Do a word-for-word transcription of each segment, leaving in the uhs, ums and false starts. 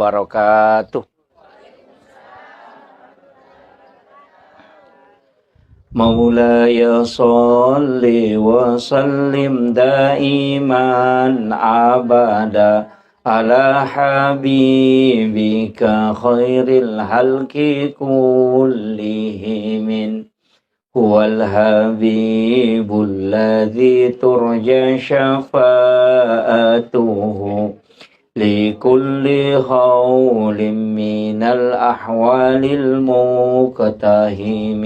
وبركاته. مولاي صل وسلم دائما أبدا على حبيبك خير الخلق كلهم. هو الحبيب الذي ترجى شفاعته لكل هول من الأهوال المقتحم.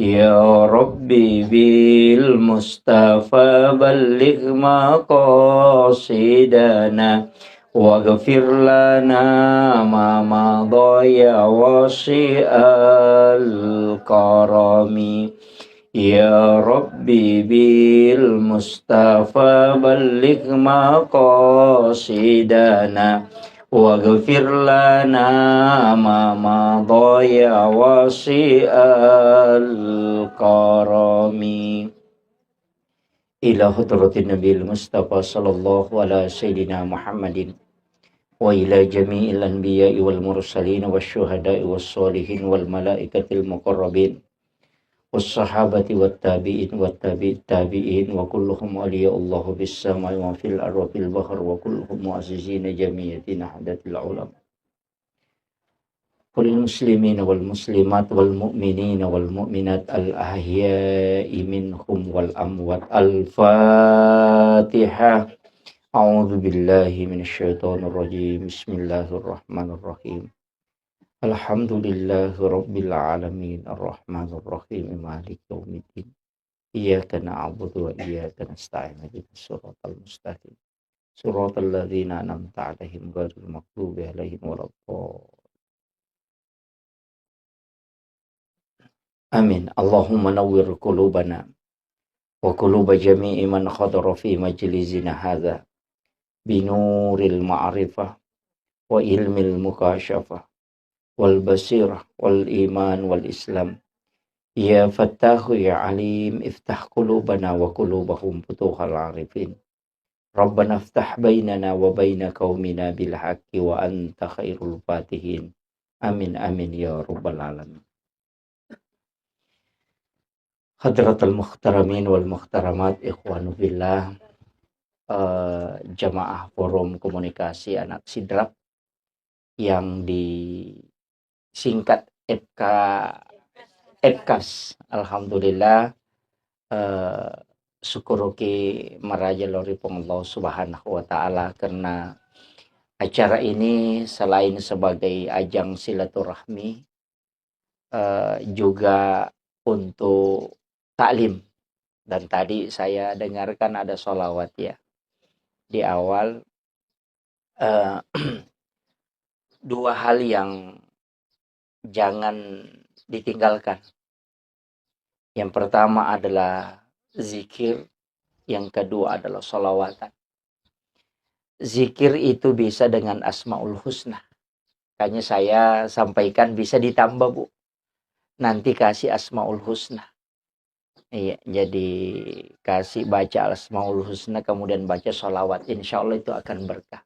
يا رب بالمصطفى بلغ مقاصدنا واغفر لنا ما مضى يا واسع الكرم. يا رب بالمصطفى بلغ مقاصدنا واغفر لنا ما مضى يا واسع الكرم. إلى حضرة النبي المصطفى صلى الله على سيدنا محمد وإلى جميع الأنبياء والمرسلين والشهداء والصالحين والملائكة المقربين والصحابة والتابعين والتابع التابعين وكلهم أولياء الله في السماء وفي الأرض وفي البحر وكلهم معززين جميع نهضة العلماء. وللمسلمين والمسلمات والمؤمنين والمؤمنات الأحياء منهم والأموات. الفاتحة. أعوذ بالله من الشيطان الرجيم. بسم الله الرحمن الرحيم. الحمد لله رب العالمين. الرحمن الرحيم. مالك يوم الدين. إياك نعبد وإياك نستعين. اهدنا الصراط المستقيم. صراط الذين أنعمت عليهم غير المغضوب عليهم ولا الضالين. آمين. اللهم نور قلوبنا وقلوب جميع من حضر في مجلسنا هذا بنور المعرفة وعلم المكاشفة والبصيرة والإيمان والإسلام. يا فتاح يا عليم، افتح قلوبنا وقلوبهم فتوح العارفين. ربنا افتح بيننا وبين قومنا بالحق وأنت خير الفاتحين. آمين، آمين يا رب العالمين. Hadratal muhtaramin wal muhtaramat, ikhwanu fillah, eh, jamaah Forum Komunikasi Anak Sidrap yang disingkat F K, F K A S. Alhamdulillah, eh, syukuruki maraja lao ri Puang Allah Subhanahu wa Ta'ala karena acara ini selain sebagai ajang silaturahmi, eh, juga untuk taklim. Dan tadi saya dengarkan ada sholawat ya di awal, eh, dua hal yang jangan ditinggalkan. Yang pertama adalah zikir, yang kedua adalah sholawatan. Zikir itu bisa dengan Asmaul Husna. Makanya saya sampaikan bisa ditambah, Bu. Nanti kasih Asmaul Husna. Iya, jadi kasih baca Asmaul Husna, kemudian baca sholawat. Insya Allah itu akan berkah.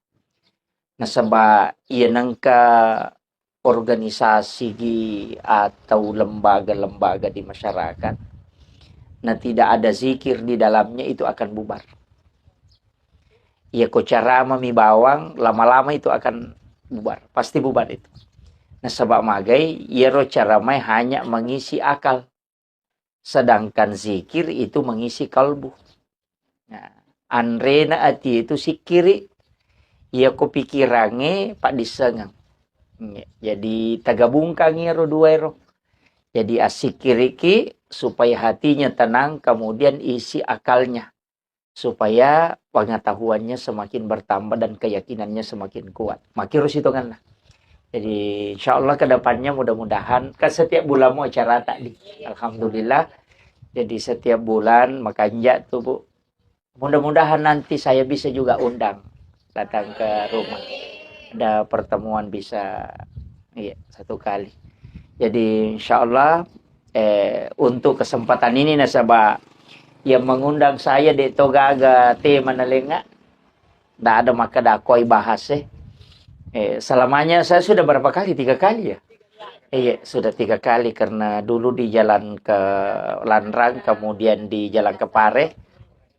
Nasaba iya nengka organisasi gi atau lembaga-lembaga di masyarakat, nah tidak ada zikir di dalamnya, itu akan bubar. Iya ko ceramah mi bawang, lama-lama itu akan bubar, pasti bubar itu. Nasaba magai, iyaro ceramah hanya mengisi akal. Sedangkan zikir itu mengisi kalbu. Nah, anrena ati itu sikkiri, iya ko pikirangnge paddissengeng. Jadi tagabungkangngi ero dua ero. Jadi assikkiriki supaya hatinya tenang, kemudian isi akalnya. Supaya pengetahuannya semakin bertambah dan keyakinannya semakin kuat. Makkiro sitongenna. Jadi, insya Allah ke depannya mudah-mudahan, kan setiap bulan mau acara tadi. Alhamdulillah. Jadi, setiap bulan makanja tuh, Bu. Mudah-mudahan nanti saya bisa juga undang datang ke rumah. Ada pertemuan bisa, iya, satu kali. Jadi, insya Allah, eh, untuk kesempatan ini nasaba yang mengundang saya de to gaga tema nalenga. Nda ada makkeda koi bahas e. Eh, selamanya saya sudah berapa kali? Tiga kali ya? Iya, sudah tiga kali karena dulu di jalan ke Lanrang, kemudian di jalan ke Pare,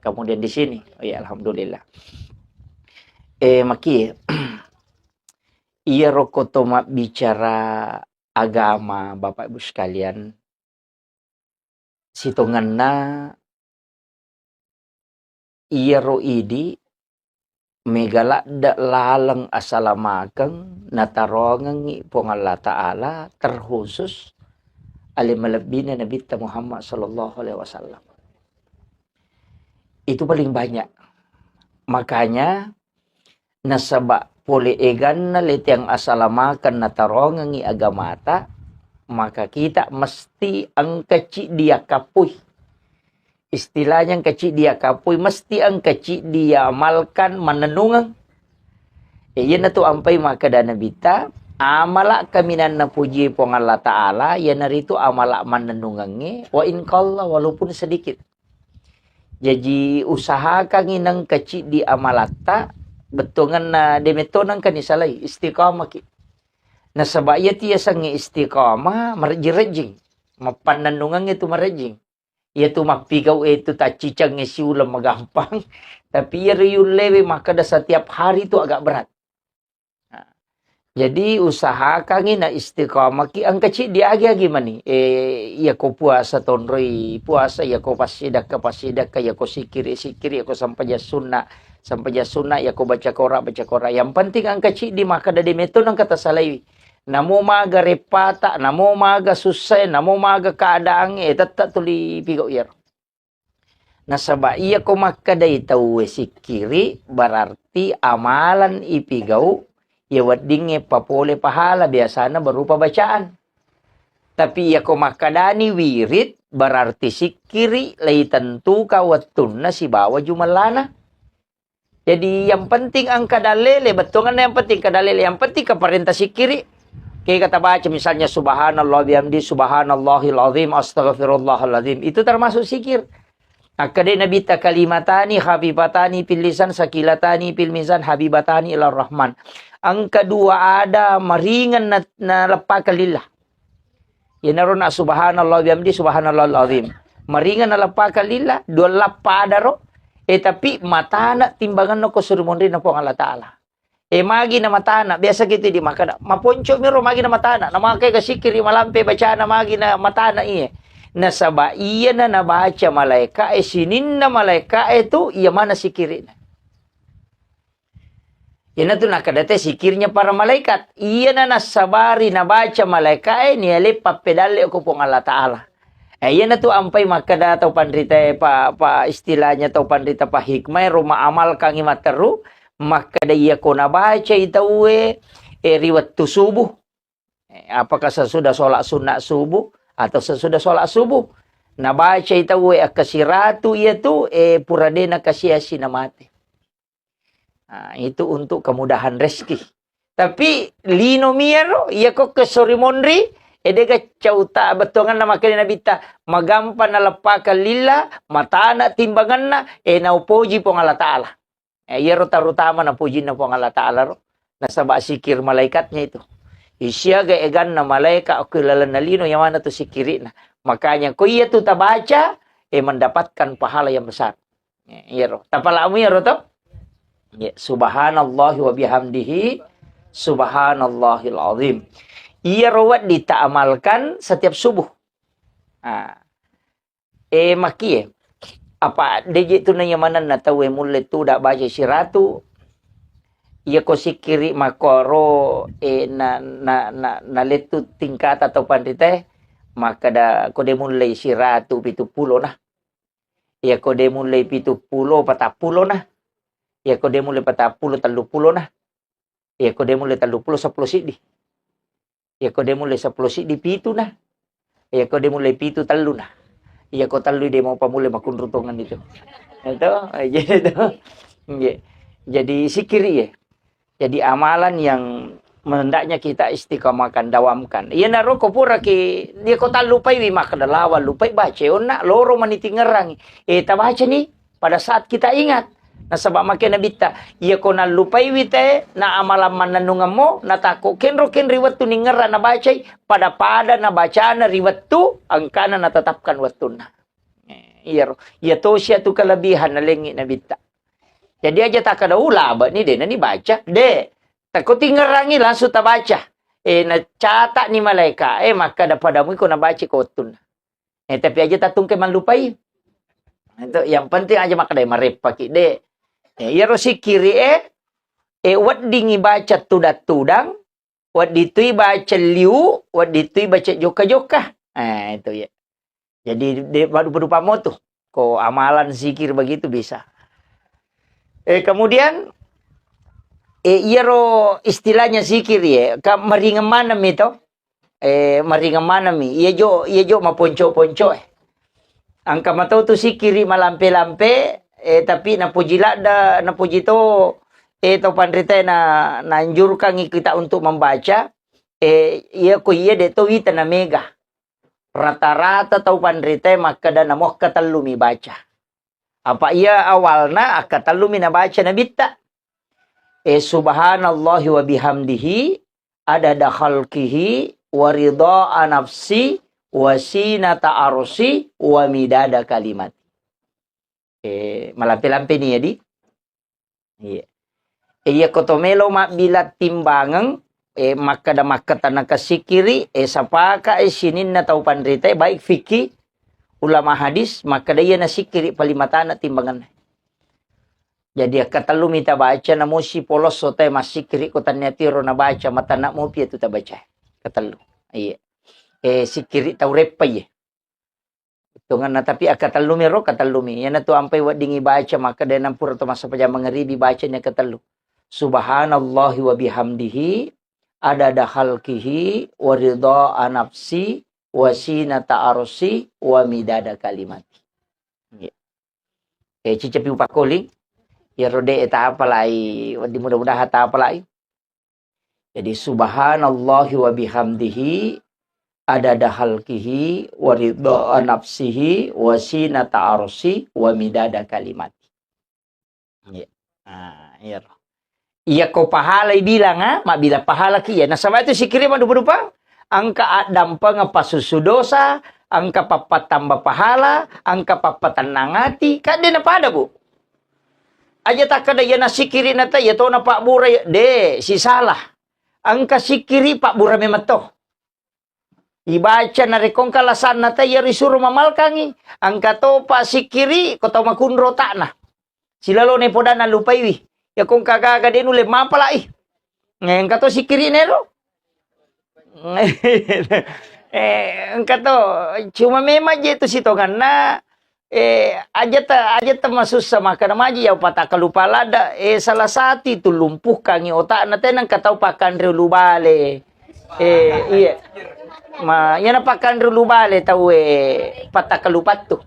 kemudian di sini. Oh iya, alhamdulillah. Eh, maki, iya roko to mabbicara agama, Bapak Ibu sekalian, sitongenna iyaro idi mega ladde laleng asalamakeng natarongengngi Puang Allah Ta'ala, terkhusus ale malebbina Nabitta Muhammad sallallahu alaihi wasallam. Itu paling banyak. Makanya, nasaba pole eganna leteang asalamakeng natarongengngi agamata, maka kita mesti engka ciddi yakkappui. Istilahnya engka ciddi yakkappui, mesti engka ciddi yaamalkan mannennungeng. E, iyanatu ampai makkeda Nabitta, amala kaminang napuji Puang Allah Ta'ala, iyanaritu amala mannennungengnge, wa in qalla, walaupun sedikit. Jaji, usahakangngi nengka ciddi amalatta, bettuangenna de metto nengka nisalai, istiqamaki. Nasaba iyatu yasengnge istiqamah, marejjing-rejjing. Mappannennungengnge tu marejjing. Iyatu mappigau e tu taccicengnge siuleng magampang, tapi iyaro yullewe makkeda setiap hari tu agak berat. Nah, jadi usahakangngi na istiqamaki engka ciddi agi-agi mani. Eh, iyako puasa tonroi puasa, iyako passidakka passidakka, iyako sikkiri sikkiri, iyako sempajang sunna sempajang sunna, iyako baca Quran baca Quran. Yang penting engka ciddi makkeda de metto nengka tasalaiwi. Namo maga reppata, namo maga sussae, namo maga keadaangnge, eh, tette tuli pigau iyaro. Nasaba iyako makkedai tauwe sikkiri, berarti amalan ipigau, iya weddingnge papole pahala, biasana berupa bacaan. Tapi iyako makkedani wirid, berarti sikkiri, leitentuka wettunna sibawa jumellana. Jadi yang penting engka dalele, bettuanna yang penting engka dalele, yang penting engka parenta sikkiri. Kega tabaca misalnya subhanallah bihamdi, subhanallahil azim, astaghfirullahalazim. Itu termasuk sikir. Akkadai Nabitta kalimatani khafifatani fil lisan sakilatani fil mizan habibatani ilar rahman. Engka dua ada maringan na, naleppakan lillah. Iyanaro na subhanallah bihamdi subhanallahil azim. Maringan naleppakan lillah, dua lappa adaro. Eh, tapi matana timbanganna ko suri monrinna Puang Allah Ta'ala. Eh, magi na matana, biasa kita di makkeda, maponco miro magi na matana, na makkeda sikkiri malampe bacana magi na matana iye. Nasaba iyana nabaca malaika e, sininna malaika e tu, iya mana sikkirina. Iyanatu nakkeda te sikkirnya para malaikat. Iyana nassabari nabaca malaika e, niale pappedalle ko Puang Allah Ta'ala. Eh, iyanatu ampai makkeda tau panrita e, pa, pa istilahnya tau panrita pa hikmah e, roma amalkangi matteru, makkeda iyako nabacai tauwe, eh, ri wettu subuh. Eh, apakah sesudah sholat sunat subuh atau sesudah sholat subuh? Nabacai tauwe akka siratu iyatu, eh, pura de nakasiasi namate. Nah, itu untuk kemudahan rezeki. Tapi lino miyaro, iya ko ke sori monri, eh, dega cauta bettuanganna makkeda Nabitta, magampa naleppakan lillah, matana timbanganna, eh, naupoji Puang Allah Ta'ala. Eh, iyaro terutama napojinna Puang Allah Ta'ala ro. Nasaba sikir malaikatnya itu. Isiaga eganna malaika okko lalenna lino yang mana tu sikirina. Makanya ko iya tu tabaca, eh, mendapatkan pahala yang besar. Eh, iyaro. Tapalamu iyaro to? Ya, subhanallahi wa bihamdihi, subhanallahil azim. Iyaro wedding taamalkan setiap subuh. Ah. Eh, makie. Apa deje tu naiya manenna tauwe mulle tu da baca siratu. Iya ko sikkiri makoro, eh, na, na, na, na lettu tingkata tau panrita e, makkeda ko de mulle siratu pitu pulo na. Iya ko de mulle pitu pulo patappulo na. Iya ko de mulle patappulo tellu pulo na. Iya ko de mulle tellu pulo seppulo siddi. Iya ko de mulle seppulo siddi pitu na. Iya ko de mulle pitu tellu na. Iya ko tellu de mau pamulle makunru tongan itu. Itu, jadi itu. Nggih. Jadi sikkiri ya. Jadi amalan yang hendaknya kita istiqomahkan, dawamkan. Iya naro ko pura ki, dia ko tallupai wi makkeda lawan lupai baca onna loro mani tingerang. Eh, tabaca ni pada saat kita ingat. Nasaba makkeda Nabitta, iyako nallupaiwi te, na amalang mannennungemmu, natakko kenro-kenro ri wettu ningerra nabacai, pada-pada nabacana ri wettu engkana natetapkan wettunna. Eh, iyaro, iya tosi atu kelebihan nalengngi Nabitta. Jadi aja takkeda, "Uh, labe'ni, de'na nibaca." De'. Takko tingerrangi langsung tabaca. Eh, nacata'ni malaika, eh, makkeda, "Padamu iko nabaca ko wettunna." Eh, tapi aja tatungke mallupai. Itu yang penting aja makkeda mareppaki, de'. Eh, iyaro sikkiri, eh, eh, weddingi baca tudang-tudang, wedding tui baca liu, wedding tui baca jokka-jokka. Eh, itu ya. Jadi, de', madu-, madupa motu. Ko amalan zikir begitu bisa. Eh, kemudian, eh, iyaro istilahnya zikir, ya, ka maringeng maneng mi to. Eh, maringeng maneng mi. Iya jo, iya jo maponco-ponco, eh. Engka mato tu sikkiri malampe-lampe, eh, tapi napoji ladda, napoji to, eh, tau panritae na, naanjurkangi kita untuk membaca, eh, iya ko iya de' to wita na mega. Rata-rata tau panritae makkeda namo akkatellu mi baca. Apa iya awalna akkatellu mi nabaca Nabitta. Eh, subhanallahi wa bihamdihi, adada khalqihi, wa ridha nafsi, wa sinata arsi, wa midada kalimati. Eh, malampe-lampe ni ya, di? Iya. Eh, iya ko to melo mabbila timbangeng, eh, makkeda-makkeda naka sikkiri, eh, sapaka, eh, sininna tau panrita, eh, baik fikih, ulama hadis, makkeda iya na sikkiri paling matana timbangenna. Jadi, akkatellu mita baca, namusi polosso te massikkiri ko tannia tiro nabaca, matanna mopi atu tabaca. Katellu. Iya. Eh, sikkiri tau reppa, iya. Tongenna, tapi akkatellu mi ro, katellu mi. Iyanatu ampai weddingi baca, makkeda nampura to massapajang mangeribi baca ni katellu. Subhanallahi wa bihamdihi, adada khalqihi, wa ridha nafsi, wa sinata arsi, wa midada kalimati. Iya. Eh, cicapi upakkoling. Iyaro de' tapalai, wedding mudah-mudahan tapalai. Jadi, subhanallahi wa bihamdihi, adada khalqihi, wa ridha nafsihi, wa sinata arsi, wa midada kalimati. Iya. Ah, iya ro. Iya ko pahala bilang, ah, mabbila pahala ki iya. Nasaba itu sikkiri madupa-dupa. Engka addampeng pasusu dosa, engka pappatamba pahala, engka pappatennang ati. Kan de' napada, Bu. Aja takkeda iya na sikkiri na ta, iya to na pabbura, iya. De', sisalah. Engka sikkiri pabbura memang to. Ibaca narekko engka lasanna ta, iya risuro mamalkangi. Engka to pa sikkiri ko tau makunro otakna. Silalone podana lupaiwi. Iya ko engka gaga de' nulle mapalai. Eh, engka to sikkiri nero. Eh, engka to. Cuma memang je tu sitonganna, eh, aja ta, aja ta masussa makkeda maji ya patakkalupa ladda, eh, salah satu itu lumpuhkangi otakna, tenang ka tau pakkanre ulu bale. Eh, iya. Ma, iyana pakkanre ulu bale tau, eh, patakkalupattu.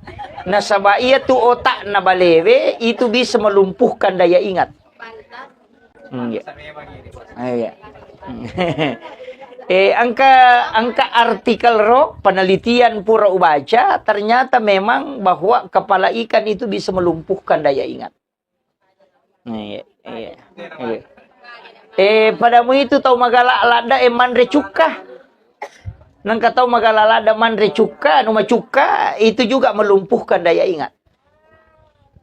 Nasaba iya tu otakna balewe itu bisa melumpuhkan daya ingat. Hmm, iya. Ah, iya. Eh, engka, engka artikel ro, penelitian pura ubaca, ternyata memang bahwa kepala ikan itu bisa melumpuhkan daya ingat. Iya, iya, iya. Eh, padamu itu tau magala ladda, eh, manre cukka. Nengka tau magala ladda manre cukka, anu macukka, itu juga melumpuhkan daya ingat.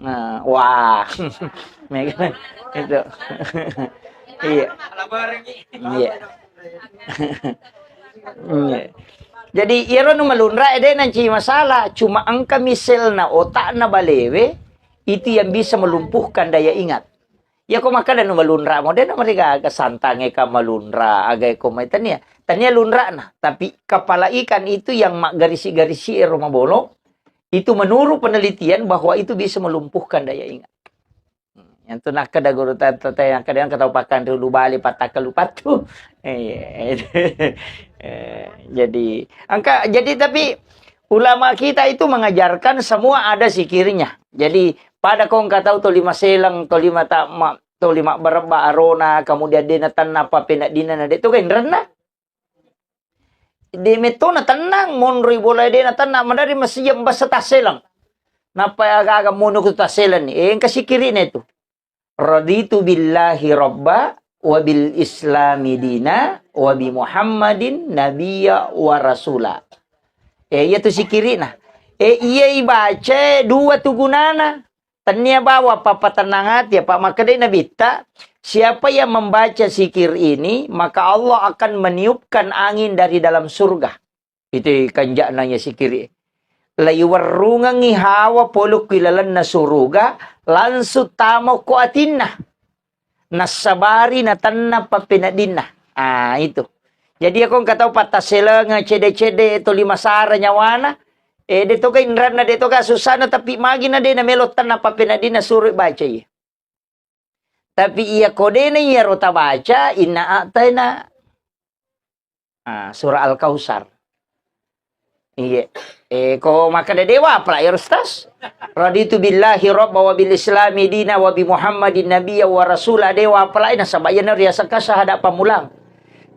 Nah, wah. Itu. Iya. Iya. Iya. Jadi, iyaro nu malunra, eh, de' nanci masalah. Cuma engka misalna otakna balewe, itu yang bisa melumpuhkan daya ingat. Iya ko makkeda nu malunra mo, de' na marigaga santange ka malunra, aga ko mai tania. Tania lunrana, tapi kepala ikan itu yang maggarisi-garisi ero mabolong, itu menurut penelitian bahwa itu bisa melumpuhkan daya ingat. Hmm, yang tu nakkeda guru ta-, ta-, ta-, yang kadang kata pakan dulu balik patah ke lupa tu. Eh, eh, jadi, angka, jadi tapi ulama kita itu mengajarkan semua ada zikirnya. Jadi, pada kong kata toli maselang, toli mata-, ma-, toli mabbarebba arona, kemudian de' natenna apa pena dina na de' tu kan renna. De' metto natennang, monroi bola de' natennang, madari masijang basa tasselang. Nappa aga-aga mono ku tasselang ni. Eh, engka sikkiri'na itu. Raditu billahi robba wa bil islami dina wa bi Muhammadin nabiyya wa rasula. Eh, iya tu sikirina. Eh, iya ibaca dua tu gunana. Tennia bawa pappatennang ati, apa makkedai Nabitta, siapa yang membaca zikir ini, maka Allah akan meniupkan angin dari dalam surga. Itu kanja'na iya sikiri. Laiwerrungengngi hawa pole ku ilalenna suruga, langsung tama ko atinna. Nassabari natenna pappeneddinna. Ah, itu. Jadi, ako engka tau pattasselengeng cedde-cedde toli masara nyawana, eh, de toga inranna, de toga susana, tapi magina de namelo tenna pappeneddinna suro baca iya. Tapi iya ko dena iyaro tabaca, inna a'taina. Ah, surah Al-Kautsar. Iya. Eh, ko makkeda dewa apala ya Ustaz? Raditu billahi robba wa bil islami dina wa bi Muhammadin nabiyya wa rasula, dewa apala nasaba iyana riasakka sahada pamulang.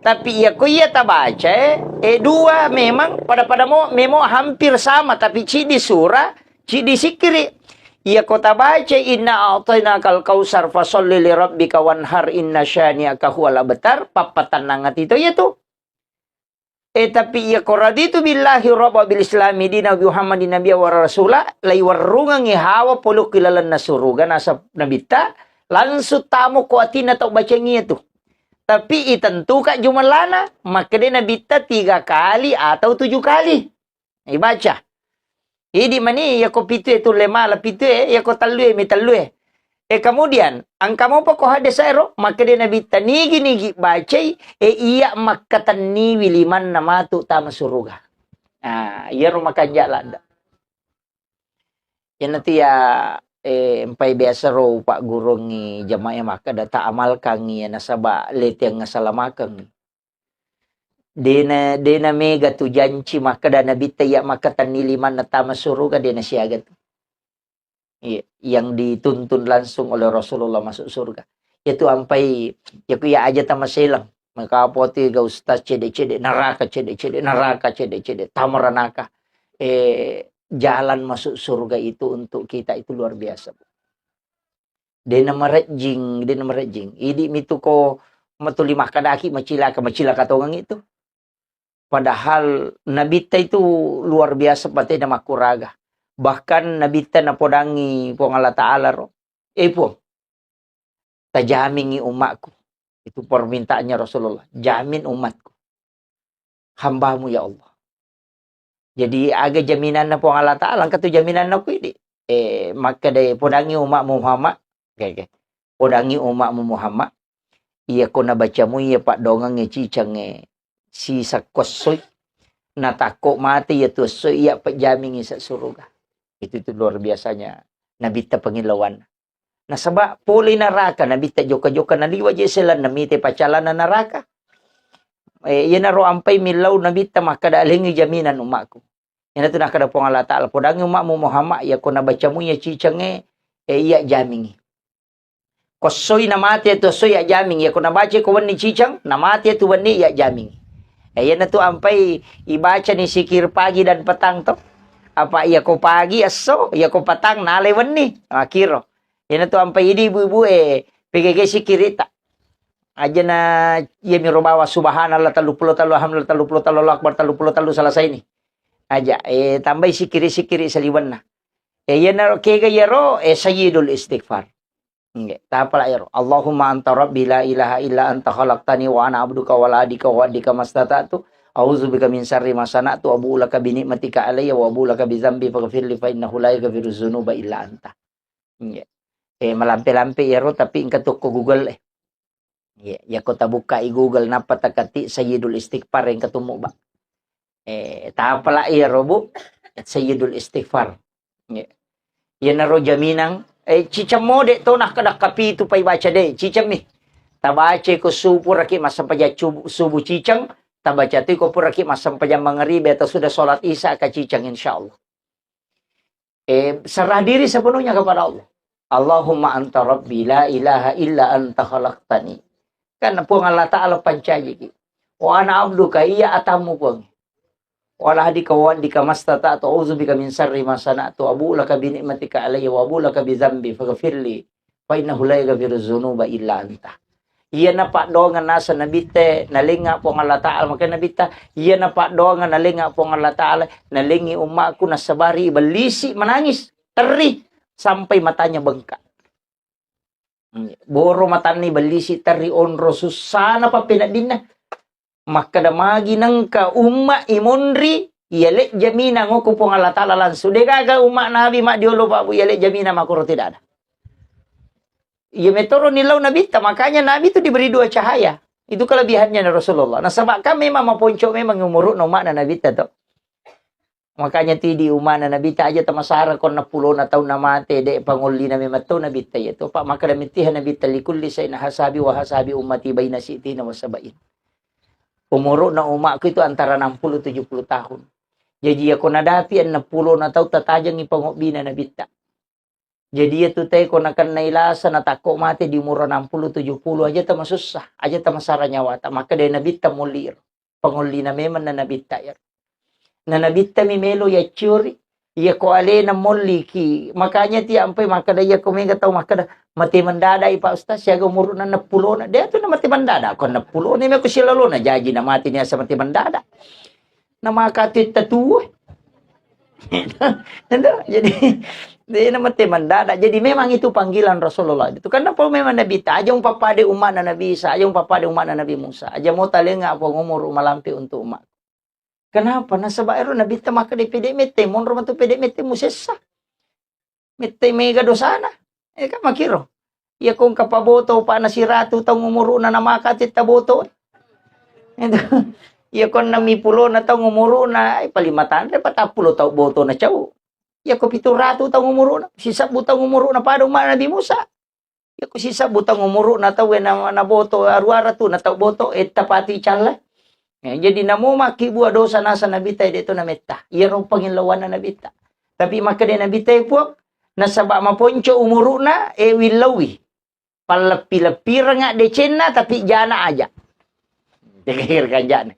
Tapi iya ko iya tabaca, eh, eh, dua memang pada-pada mo, memo hampir sama, tapi cidi surah, cidi sikiri. Iya ko tabaca inna a'tainakal kautsar fasalli li rabbika wanhar inna syani'aka huwal abtar, pappatennang ati to iya tu. Eh, tapi iya ko raditu billahi rabba bil islami dina wa bi Muhammadin nabiyya wa rasula, laiwerrungengngi hawa pole ku ilalenna suruga nasab Nabitta, langsung tamo ko atinna tau bacang iya tu. Tapi itentuka jumellana, makkeda Nabitta tiga kali atau tujuh kali. Ibaca. Idi mani, iya ko pitu e tulle mala pitu e, iya ko tellu e mi tellu e. E, kemudian, engka mopa ko hadis ero, makkeda Nabitta nigi-nigi bacai, e, iya makkatenniwi limanna matu tama suruga. Nah, iyaro makanja ladda. Iyanatu ya, e, empai biasa ro paggurungngi jamaah makkeda ta amalkangngi ya nasaba letiang ngasalamakeng. Dena, dena mega tu janci makkeda Nabitta iya makkatenni limanna tama suruga, dena siaga tu. Iya, yang dituntun langsung oleh Rasulullah masuk surga. Itu ampai, ya ku iya aja tama selang. Maka apa tu ga ustaz cede-cede neraka, cede-cede neraka, cede-cede tama ranaka. Eh, jalan masuk surga itu untuk kita itu luar biasa, Bu. Dena marejjing, dena marejjing. Idi mitu ko matuli makkadaki macilaka, macilaka tongang itu. Padahal Nabitta itu luar biasa patena makkuraga. Bahkan Nabitta napodangi Puang Allah Ta'ala ro, "Eh, Puang, tajamingi umatku." Itu permintaannya Rasulullah, "Jamin umatku. Hambamu ya Allah." Jadi aga jaminanna Puang Allah Ta'ala, engka tu jaminanna ku idi. Eh, makkeda, "Podangi umatmu Muhammad." Oke, oke. "Podangi umatmu Muhammad. Iya ko nabacamu iya paddoangengnge cicangnge sisakko essoi, natakko mate iya tu essoi, iya pejjamingngi sa suruga." Itu, itu luar biasanya Nabitta pangillauanna. Nasaba pole naraka, Nabitta jokka-jokka naliwa je selanna mite pacalana naraka. Eh, iyanaro ampai millau Nabitta makkeda, "Alengngi jaminan umatku." Iyanatu nakkeda Puang Allah Ta'ala, "Podangi umatmu Muhammad, iya ko nabacamu iya cicangnge, eh, iya jamingngi. Ko essoi namate tu essoi iya jamingngi, iya ko nabaca ko wenni cicang, namate tu wenni iya jamingngi." Eh, iyanatu ampai ibacani sikir pagi dan petang to. Apa iya ko pagi esso, iya ko petang nalai wenni. Akiro. Iyanatu ampai idi ibu-ibu e, pegege sikirita. Ajana iya miro bawa subhanallah telluppulo tellu, alhamdulillah telluppulo tellu, Allahu akbar telluppulo tellu, selesai ni. Aja, eh, tambai sikiri-sikiri saliwenna. Eh, iyanaro kega iyaro, eh, sayyidul istighfar. Nggih, tapala iyaro. Allahumma anta rabbi la ilaha illa anta khalaqtani wa ana abduka wa la adika wa adika mastata'tu. A'udzubika min syarri ma sana'tu, abu'u laka bi ni'matika alayya wa abu'u laka bi dzambi faghfirli fa innahu la yaghfiru dzunuba illa anta. Iya. Eh, malampe-lampe iyaro, tapi engka tokko Google, eh. Iya, yako tabukkai Google, nappa takati Sayyidul Istighfar, engka tummu, ba. Eh, tapala iyaro, Bu, Sayyidul Istighfar. Iya. Iyanaro jaminang, eh, cicang mode to nakkadakkapi tu pai baca de, cicang mi. Tabaca ko subuh raki massempajang subuh, subuh cicang, tabaca tu ko puraki massempajang mangaribi atau sudah sholat isya ka cicang, insyaallah. Eh, serah diri sepenuhnya kepada Allah. Allahumma anta rabbi la ilaha illa anta khalaqtani. Kan Puang Allah Ta'ala pancajiki. Wa ana abduka, iya atammu Puang. Wa la adika wa adika mastata'tu, a'udzubika min syarri ma sana'tu, abu'u laka bi ni'matika alayya wa abu'u laka bi dzambi faghfirli Fa innahu la yaghfiru dzunuba illa anta. Iyana paddoangeng naseng Nabitta, nalengnga Puang Allah Ta'ala. Makanya Nabitta, iyana paddoangeng nalengnga Puang Allah Ta'ala, nalengngi ummaku, nasabari ibellisi menangis, terri, sampai matanya bengkak. Boro matanna ibellisi, terri, onro, sussana pappeneddinna. Makkeda magi nengka umma imonri, iyalek jaminang okko Puang Allah Ta'ala langsung. Degaga umma Nabi maddiolo, Pak, Bu, iyalek jaminang makoro, tidak ada. Iya metoro nilau Nabitta, makanya Nabi itu diberi dua cahaya. Itu kelebihannya Rasulullah. Nasaba kan memang maponco memang umuru'na umma'na Nabitta to. Makanya tidi umma'na Nabitta aja tamasara ko enneng pulona taunna mate, de pangollina memang to Nabitta iya to. Pak, makkeda mittiha Nabitta, "Likulli sain hasabi wa hasabi ummati baina sitina wa sabain." Umuru'na umma'ku itu antara enam puluh tujuh puluh tahun. Jadi iya ko nadapi enneng pulona tau tatajengi pangobbina Nabitta. Jadi, iya tu tae ko nakennai lasa, natakko mate di umur enam puluh tujuh puluh, aja tamasussa, aja tamasara nyawata. Makkeda Nabitta molli iro. Pangollina memang na Nabitta iro. Na Nabitta mi melo yaccuri, iya ko alena molliki. Makanya ti ampai makkeda, iya ko mega tau makkeda, mate mendadak i, Pak Ustaz, siaga umurna enneng pulona. Dia tu na mate mendadak, ko enneng pulona, meko silalona jaji na mate ni asa mate mendadak. Namakatetta tuo. Endo, jadi, de namate mendadak. Jadi, memang itu panggilan Rasulullah itu. Karena apa memang Nabitta, aja umpappade umma'na Nabi Isa, aja umpappade umma'na Nabi Musa. Aja mo talengnga apa ngomoro malampe untuk umat. Kenapa? Nasaba ero Nabitta makkeda pede mette, monro matu pede mette musessa. Mette mega dosana. Eh, kan makkiro. Iya ko engka paboto, Pak, na siratu taung umuru'na, namaka titta boto. Itu. Iya ko enneng pulona taung umuru'na, eh, paling matanre patappulo taung boto na cau. Iya ko pitu ratu taung umuru'na, sisebbu taung umuru'na pada umma Nabi Musa. Iya ko sisebbu taung umuru'na tau na, na boto, aruara tu na tau boto, eh, tapati calla. Eh, jadi namo makkibua dosa nasa Nabitta, de to nametta. Iya ro pangillauanna Nabitta. Tapi makkeda Nabitta, eh, Puang, nasaba maponco umuru'na, eh, willauwi. Palleppi-leppirengnga decenna, tapi jana aja. Tegeir kanjana.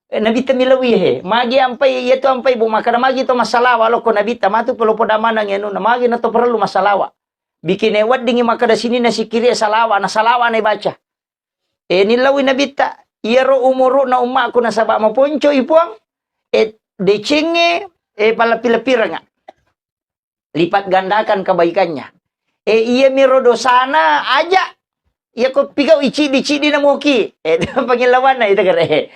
Eh, Nabitta millauwi he. Magi ampai, iya tu ampai, Bu, makkeda magi to massalawa, loko Nabitta, matu pelo poda maneng anu, magi na to perlu massalawa. Bikine weddingi makkeda sininna sikkiri salawa, na salawa na baca. Eh, nillauwi Nabitta, iyaro umuru'na ummaku nasaba maponcoi Puang, eh, decengnge, eh, palleppi-leppirengnga. Lipat gandakan kebaikannya. Eh, iyamiro dosana aja. Iya ko pigau i ciddi-ciddi na moki. Eh, itu pangillauanna itu gare.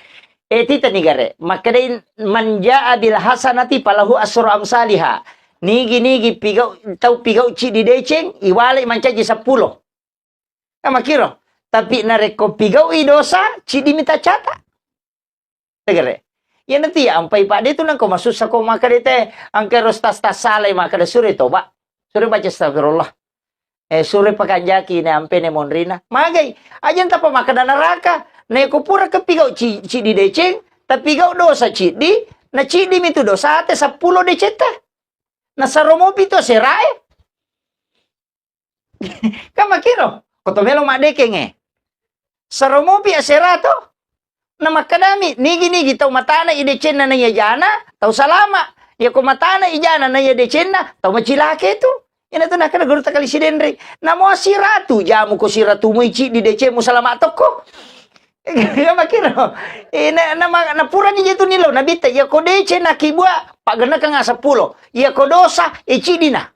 Eh, titani gare. Makkedai, "Man jaa bil hasanati falahu asru amsaliha." Nigi-nigi pigau, tau pigau ciddi deceng, iwale mancaji seppulo. Kan makkiro. Tapi narekko pigau'i dosa, ciddi mita cata. Tegere. Iya nanti ya ampai Pak, de tu nangko masussa ko makkeda te, angke ros tas-tas salai makkeda sure toba. Sure baca astagfirullah. Eh, sure pakanjaki ne ampe ne monrina. Magai, aja tapa makkeda neraka. Ne ko pura kepigau ci-, ciddi deceng, tapi gau dosa ciddi, na ciddi mitu dosa te seppulo decetta. Na saromopi tu aserae. Kan makkiro, ko to melo maddekengnge. Saromopi asera to. Na makkedami, nigi-nigi tau matana i decenna na iya jana, tau salama. Iya ko matana i jana na iya decenna, tau macilake tu. Ina tu nakkeda guru takali sidenre. Namo siratu jamu ko siratu mu i ciddi decemu salama tokko. Kan makkiro. Eh, na, na, na purani je tu nilo, Nabitta, iya ko deceng na kibua, pagennekeng seppulo. Iya ko dosa, e ciddina.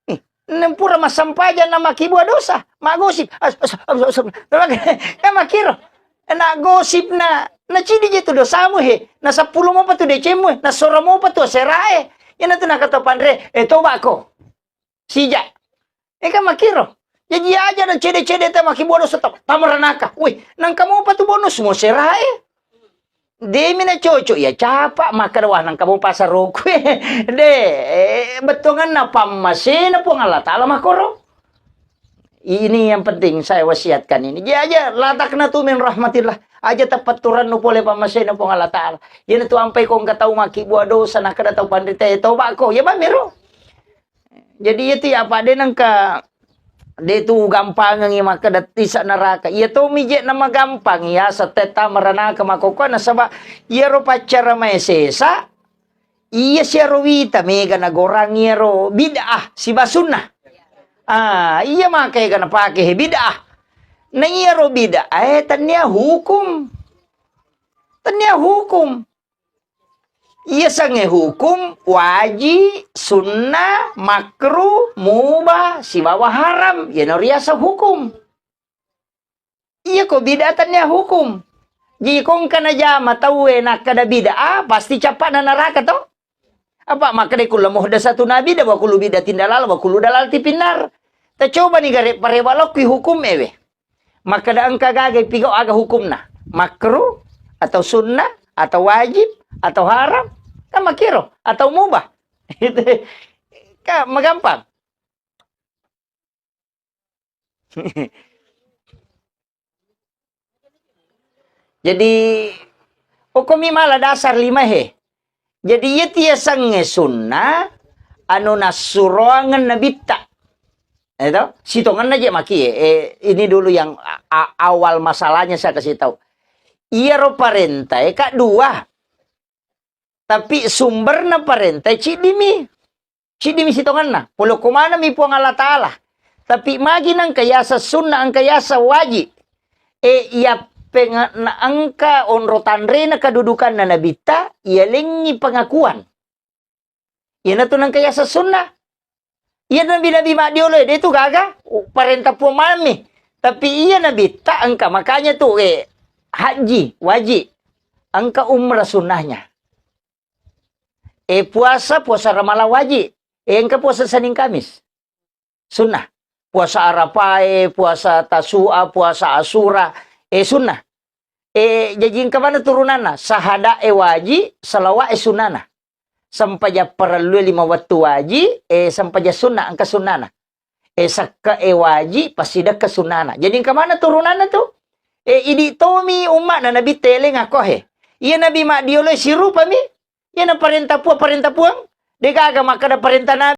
Ih, nempura massampajang na makkibua dosa, maggosip. As-, as-, as-, as-, kan makkiro. Na gosip na, na ciddi je tu dosamu he, na seppulo mopa tu decemu he, na soro mopa tu aserae. Ina tu nakata panre, eh, toba ko. Sija. Eh, kan makkiro. Jaji aja na cede-cede ta makkibua dosa ta-, tamaranaka. Wih, nangka mopa tu bonus mo serae. Demi na cocok ya capa makkeda wah nangka mo pasar roku. De, eh, bettuanganna pammasena Puang Allah Ta'ala makkoro. Ini yang penting saya wasiatkan ini. Dia aja latakna tu min rahmatillah. Aja tepatturannu pole pammasena Puang Allah Ta'ala. Iyana tu ampai ko engka tau makkibua dosa nakkeda tau panrita, eh, toba ko. Ya bamiro. Jadi iya tu ya Pak, de nengka, de tu gampangengi makkeda tisa neraka. Iya to mi je na magampang ya, sette tamaranaka makkokkoe nasaba iyaro paccara maesesa, iya siaro wita mega nagorang iyaro bid'ah siba sunnah. Ah, iya maka ega napake he bid'ah. Na iyaro bid'ah e tennia hukum. Tennia hukum. Iya sange hukum, waji, sunnah, makruh, mubah, sibawa haram. Iyana riaseng hukum. Iya ko bid'ah tennia hukum. Jadi ko engka najama tauwe nakkeda bid'ah, pasti cappa'na naraka to? Apa makkeda kullu muhdatsatun bid'ah wa kullu bid'atin dalalah wa kullu dalalatin finnar. Tacobani gare parewa lokki hukum ewe. Makkeda engka gaga pigau aga hukumna. Makruh atau sunnah atau wajib atau haram. Kan makiro atau mubah. Itu kan magampang. Jadi, okkomi mala dasar lima he. Jadi, iya tiasengnge sunnah, anu nassuroangeng nabitta. Itu, sitongenna je maki, eh, ini dulu yang a-, a-, awal masalahnya saya kasih tahu. Iyaro parenta, eh, kak dua. Tapi sumberna parenta ciddimi. Ciddimi sitongenna. Polokko manengmi Puang Allah Ta'ala. Tapi magi nengka yaseng sunna, engka yaseng waji. E, iya peng-, na engka onro tanrena kedudukanna nabitta, iya lengngi pengakuan. Iyanatu nengka yaseng sunna. Iya nabi-nabi maddiolo, de tu gaga, parenta Puang manengmi. Tapi iya nabitta engka, makanya tu, eh, haji, waji. Engka umrah sunnahnya. Eh, puasa, puasa Ramalang waji. Eh, engka puasa Senin Kamis. Sunnah. Puasa Arafae, puasa Tasu'a, puasa Asura. Eh, sunnah. Eh, jaji engka mana turunanna? Sahada e waji, salawa e sunnana. Sempajang parellue lima wettu waji, eh, sempajang sunnah, engka sunnana. Eh, sekke e waji, pasidekka sunnana. Jadi engka mana turunanna tu? Eh, idi tomi umma'na Nabi teleng akko he. Iya Nabi maddiolo sirupami. Iya na parenta Puang, parenta Puang. Degaga makkeda parenta Nabi.